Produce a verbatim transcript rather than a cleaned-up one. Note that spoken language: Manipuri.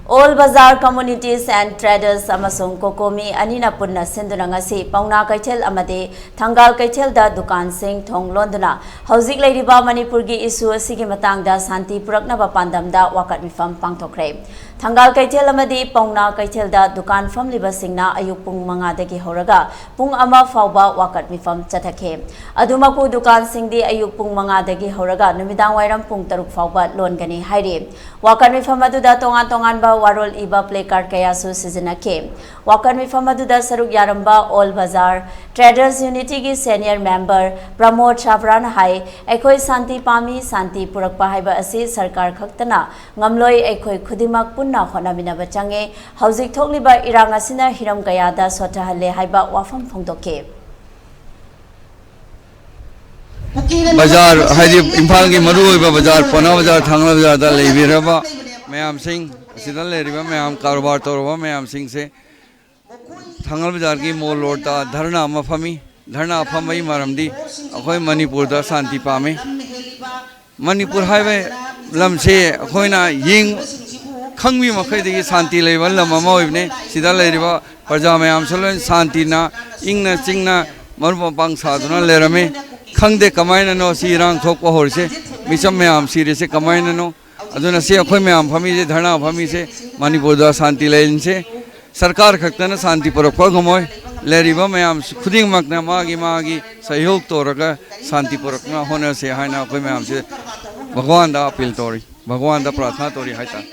All Bazar Communities and Traders ꯑꯃꯁꯨꯡ COCOMI ꯑꯅꯤꯅ ꯄꯨꯟꯅ ꯁꯤꯟꯗꯨꯅ ꯉꯁꯤ ꯄꯥꯎꯅꯥ ꯀꯩꯊꯦꯜ ꯑꯃꯗꯤ ꯊꯪꯒꯥꯜ ꯀꯩꯊꯦꯜꯗ ꯗꯨꯀꯥꯟꯁꯤꯡ ꯊꯣꯡ ꯂꯣꯟꯗꯨꯅ ꯍꯧꯖꯤꯛ ꯂꯩꯔꯤꯕ ꯃꯅꯤꯄꯨꯔꯒꯤ ꯏꯁꯨ ꯑꯁꯤꯒꯤ ꯃꯇꯥꯡꯗ ꯁꯥꯟꯇꯤ ꯄꯨꯔꯛꯅꯕ ꯄꯥꯟꯗꯝꯗ ꯋꯥꯀꯠ ꯃꯤꯐꯝ ꯄꯥꯡꯊꯣꯛꯈ꯭ꯔꯦ꯫ ꯊꯪꯒꯥꯜ ꯀꯩꯊꯦꯜ ꯑꯃꯗꯤ ꯄꯥꯎꯅꯥ ꯀꯩꯊꯦꯜꯗ ꯗꯨꯀꯥꯟ ꯐꯝꯂꯤꯕꯁꯤꯡꯅ ꯑꯌꯨꯛ ꯄꯨꯡ ꯃꯉꯥꯗꯒꯤ ꯍꯧꯔꯒ ꯄꯨꯡ ꯑꯃ ꯐꯥꯎꯕ ꯋꯥꯀꯠ ꯃꯤꯐꯝ ꯆꯠꯊꯈꯤ꯫ ꯑꯗꯨꯃꯛꯄꯨ ꯗꯨꯀꯥꯟꯁꯤꯡꯗꯤ ꯑꯌꯨꯛ ꯄꯨꯡ ꯃꯉꯥꯗꯒꯤ ꯍꯧꯔꯒ ꯅꯨꯃꯤꯗꯥꯡ ꯋꯥꯏꯔꯝ ꯄꯨꯡ ꯇꯔꯨꯛ ꯐꯥꯎꯕ ꯂꯣꯟꯒꯅꯤ ꯍꯥꯏꯔꯤ꯫ ꯋꯥꯀꯠ ꯃꯤꯐꯝ ꯑꯗꯨꯗ ꯇꯣꯉꯥꯟ ꯇꯣꯉꯥꯟꯕ ꯋꯥꯔꯣꯜ ꯏꯕ placard ꯀꯌꯥꯁꯨ ꯁꯤꯖꯤꯟꯅꯈꯤ꯫ ꯋꯥꯀꯠ ꯃꯤꯐꯝ ꯑꯗꯨꯗ ꯁꯔꯨꯛ ꯌꯥꯔꯝꯕ All Bazar Traders Unityꯒꯤ senior member ꯄ꯭ꯔꯃꯣꯗ ꯁꯥꯕ꯭ꯔꯥꯅ ꯍꯥꯏ, ꯑꯩꯈꯣꯏ ꯁꯥꯟꯇꯤ ꯄꯥꯝꯃꯤ, ꯁꯥꯟꯇꯤ ꯄꯨꯔꯛꯄ ꯍꯥꯏꯕ ꯑꯁꯤ ꯁꯔꯀꯥꯔ ꯈꯛꯇꯅ ꯉꯝꯂꯣꯏ, ꯑꯩꯈꯣꯏ ꯈꯨꯗꯤꯡꯃꯛ ꯄꯨꯟꯅ ꯍꯣꯠꯅꯃꯤꯟꯅꯕ ꯆꯪꯉꯦ꯫ ꯍꯧꯖꯤꯛ ꯊꯣꯛꯂꯤꯕ ꯏꯔꯥꯡ ꯑꯁꯤꯅ ꯍꯤꯔꯝ ꯀꯌꯥꯗ ꯁꯣꯊꯍꯜꯂꯦ ꯍꯥꯏꯕ ꯋꯥꯐꯝ ꯐꯣꯡꯗꯣꯛꯈꯤ꯫ ꯕꯖꯥꯔ, ꯍꯥꯏꯗꯤ ꯏꯝꯐꯥꯜꯒꯤ ꯃꯔꯨꯑꯣꯏꯕ ꯕꯖꯥꯔ, ꯄꯥꯎꯅꯥ ꯕꯖꯥꯔ, ꯊꯥꯡꯒꯥꯜ ꯕꯖꯥꯔꯗ ꯂꯩꯕꯤꯔꯕ ꯃꯌꯥꯝꯁꯤꯡ, ꯑꯁꯤꯗ ꯂꯩꯔꯤꯕ ꯃꯌꯥꯝ, ꯀꯔꯕꯥꯔ ꯇꯧꯔꯕ ꯃꯌꯥꯝꯁꯤꯡꯁꯦ ꯊꯥꯡꯒꯥꯜ ꯕꯖꯥꯔꯒꯤ ꯃꯣꯜ ꯔꯣꯗꯇ ꯙꯔꯅꯥ ꯑꯃ ꯐꯝꯃꯤ꯫ ꯙꯔꯅꯥ ꯐꯝꯕꯒꯤ ꯃꯔꯝꯗꯤ ꯑꯩꯈꯣꯏ ꯃꯅꯤꯄꯨꯔꯗ ꯁꯥꯟꯇꯤ ꯄꯥꯝꯃꯤ꯫ ꯃꯅꯤꯄꯨꯔ ꯍꯥꯏꯕ ꯂꯝꯁꯦ ꯑꯩꯈꯣꯏꯅ ꯌꯦꯡ ꯈꯪꯕꯤ ꯃꯈꯩꯗꯒꯤ ꯁꯥꯟꯇꯤ ꯂꯩꯕ ꯂꯝ ꯑꯃ ꯑꯣꯏꯕꯅꯤ꯫ ꯁꯤꯗ ꯂꯩꯔꯤꯕ ꯄ꯭ꯔꯖꯥ ꯃꯌꯥꯝꯁꯨ ꯂꯣꯏ ꯁꯥꯟꯇꯤꯅ, ꯏꯪꯅ ꯆꯤꯡꯅ ꯃꯔꯨꯞ ꯃꯄꯥꯡ ꯁꯥꯗꯨꯅ ꯂꯩꯔꯝꯃꯤ꯫ ꯈꯪꯗꯦ ꯀꯃꯥꯏꯅꯅꯣ ꯁꯤ ꯏꯔꯥꯡ ꯊꯣꯛꯄ ꯍꯧꯔꯤꯁꯦ, ꯃꯤꯆꯝ ꯃꯌꯥꯝ ꯁꯤꯔꯤꯁꯦ ꯀꯃꯥꯏꯅꯅꯣ? ꯑꯗꯨꯅ ꯁꯤ ꯑꯩꯈꯣꯏ ꯃꯌꯥꯝ ꯐꯝꯃꯤꯁꯦ, ꯙꯔꯅꯥ ꯐꯝꯃꯤꯁꯦ, ꯃꯅꯤꯄꯨꯔꯗ ꯁꯥꯟꯇꯤ ꯂꯩꯍꯟꯁꯦ꯫ ꯁꯔꯀꯥꯔ ꯈꯛꯇꯅ ꯁꯥꯟꯇꯤ ꯄꯨꯔꯛꯄ ꯉꯝꯃꯣꯏ꯫ ꯂꯩꯔꯤꯕ ꯃꯌꯥꯝ ꯈꯨꯗꯤꯡꯃꯛꯅ ꯃꯥꯒꯤ ꯃꯥꯒꯤ ꯁꯍꯌꯣꯒ ꯇꯧꯔꯒ ꯁꯥꯟꯇꯤ ꯄꯨꯔꯛꯅꯕ ꯍꯣꯠꯅꯁꯦ ꯍꯥꯏꯅ ꯑꯩꯈꯣꯏ ꯃꯌꯥꯝꯁꯦ ꯚꯒꯋꯥꯟꯗ ꯑꯄꯤꯜ ꯇꯧꯔꯤ, ꯚꯒꯋꯥꯟꯗ ꯄ꯭ꯔꯥꯔꯊꯅꯥ ꯇꯧꯔꯤ ꯍꯥꯏꯇꯥꯔꯦ꯫